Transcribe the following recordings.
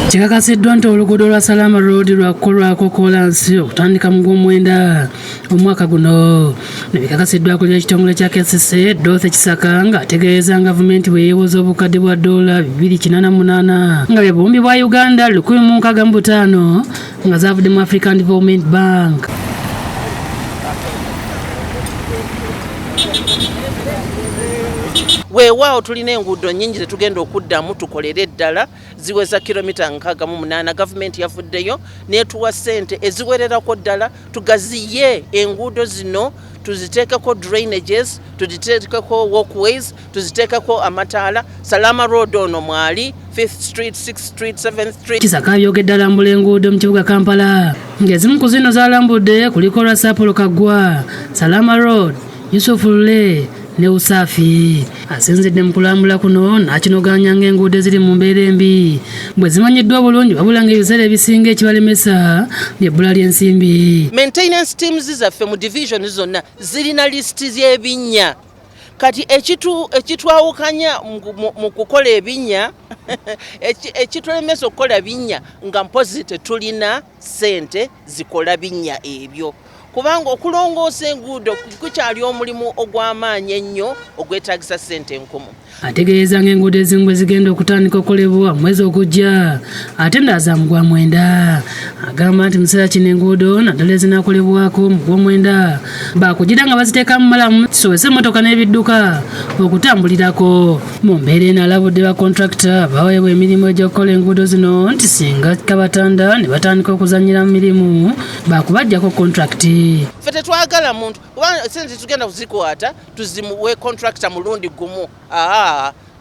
Kikakasiddwa nti oluguudo lwa Salama Road lwakukolwako kolansi okutandika mu Gwomwenda omwaka guno. Nebikakasiddwa akulira ekitongole kya KCC Dorothy Kisaka ng'ategeeza gavumenti bwe yeewoza obukadde bwa ddoola 288 nga bwe buwumbi bwa Uganda 1,065 nga zavudde mu African Development Bank. Weewaawo tulina enguudo nnyingi zetugenda okuddamu tukolere ddala, ziweza kilomita 68. Gavumenti yavuddeyo n'etuwa ssente eziwererako ddala tugaziye enguudo zino, tuziteekeko drainages, tuziteekeko walkways, tuziteekeko amataala. Salama Road ono mwali 5th Street, 6th Street, 7th Street. Kisaka abyogedde alambula enguudo mu kibuga Kampala, ng'ezimu ku zino z'alambudde kuliko olwa Sapolo Kaggwa, Salama Road, Yusuf Lule ne Usafi. Asinzidde mu kulambula kuno n'akinoganya ng'enguudo eziri mu mbeera embi bwe zimanyiddwa obulungi, wabula ng'ebiseera ebisinga ekibalemesa ly'ebbula ly'ensimbi. Maintenance teams zaffe mu division zonna zirina lisiti z'ebinnya. Kati ekitwawukanya mu kukola ebinnya, ekitulemesa okukola binnya nga mpozi tetulina ssente zikola binnya ebyo, kubanga okulongoosa enguudo kukyali omulimu ogw'amaanyi ennyo ogwetaagisa ssente enkumu. Ategeeza ng'enguudo ezimu bwe zigenda okutandika okukolebwa mu mwezi ogujja ate endala za mu Gwamwenda. Agamba nti mu kiseera kino enguudo naddala ezinaakolebwako mu Gwomwenda baakugira nga baziteekamu malamu kisobozese emmotoka n'ebidduka okutambulirako. Mu mbeera eno alabudde ba kontrakita abaweebwa emirimu egy'okukola enguudo zino nti singa kabatanda ne batandika okuzannyira mu mirimu baakubaggyako kontrakiti. Ffe tetwagala muntu, kubanga sente tugenda kuzikwata tuzimuwe kontrakita mulundi gumu.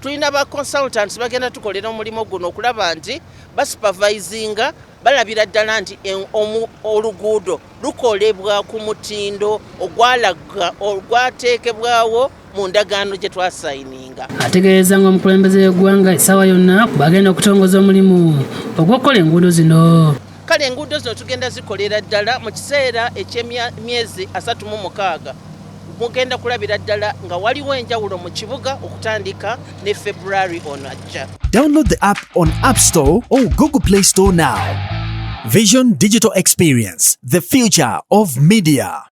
Tulina ba consultants bagenda tukolera omulimu guno okulaba nti basupervisinga, balabira ddala nti oluguudo lukolebwa ku mutindo ogwateekebwawo mu ndagaano gye twasayininga. Ategeeza ng'omukulembeze w'eggwanga essaawa yonna bagenda okutongoza omulimu ogw'okukola enguudo zino. Kale enguudo zino tugenda zikolera ddala mu kiseera eky'emyezi 36. Mugenda kulabira ddala nga waliwo enjawulo mu kibuga okutandika ne February ono ajja. Download the app on App Store or Google Play Store now. Vision Digital Experience, the future of media.